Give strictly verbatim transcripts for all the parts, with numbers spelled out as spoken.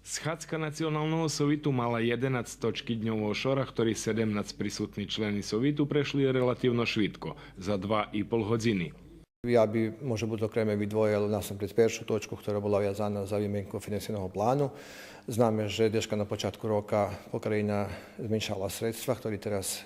Схадзка Националного совиту мала єденац точки дньового шора, хтори седемнац присутни члени совиту прешли релативно швидко, за два и пол годзини. Я би, може буц, окреме видвоєл насампред першу точку, котра була вязана за вименку финансийного плану. Знаме же дешка на початку рока покраїна зменшала средства, хтори тераз,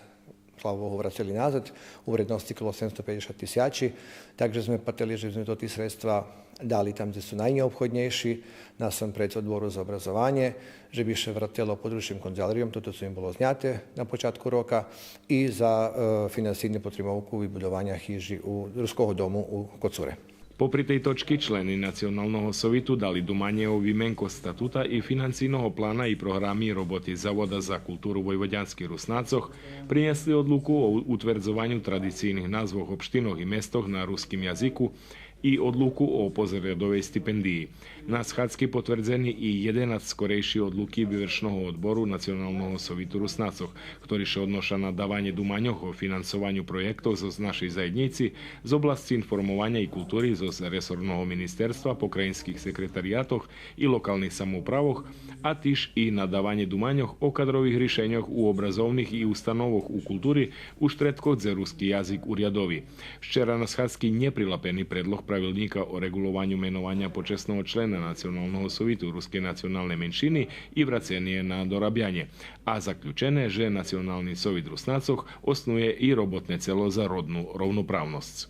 слава Богу, врацели назад у вредносци коло седемсто пейдзешат тисячи. Так же зме патрели же зме тоти средства дали там дзе су найнєобходнєйши, насампред Одбору за образованє, же би ше вратело подручним канцеларийом тото цо им було зняте на початку рока, и за, е, финансийну потримовку вибудованя хижи у Руского дому у Коцуре. Попри тей точки, члени Националного совиту дали думанє о вименкох статута и финансийного плана и програми роботи Завода за културу войводянских Руснацох, принєсли одлуку о утвердзованю традицийних назвох општинох и местох на руским язику и одлуку о позарядовей стипендиї. На схадзки потвердзени и єденац скорейши одлуки Вивершного одбору Националного совиту Руснацох, хтори ше одноша на даванє думаньох о финансованю проєктох зоз нашей заєднїци, з обласци информованя и култури, зоз ресорного министерства, покраїнских секретариятох и локалних самоуправох, а тиж и на даванє думаньох о кадрових ришеньох у образовних и установох у култури у штредкох дзе руски язик урядови. Вчера на схадзки нє прилапени предлог правилнїка о реґулованю менованя почесного члена Националного совиту рускей националней меншини и врацени є на дорабянє, а заключене же Национални совит Руснацох оснує и роботне цело за родну ровноправносц.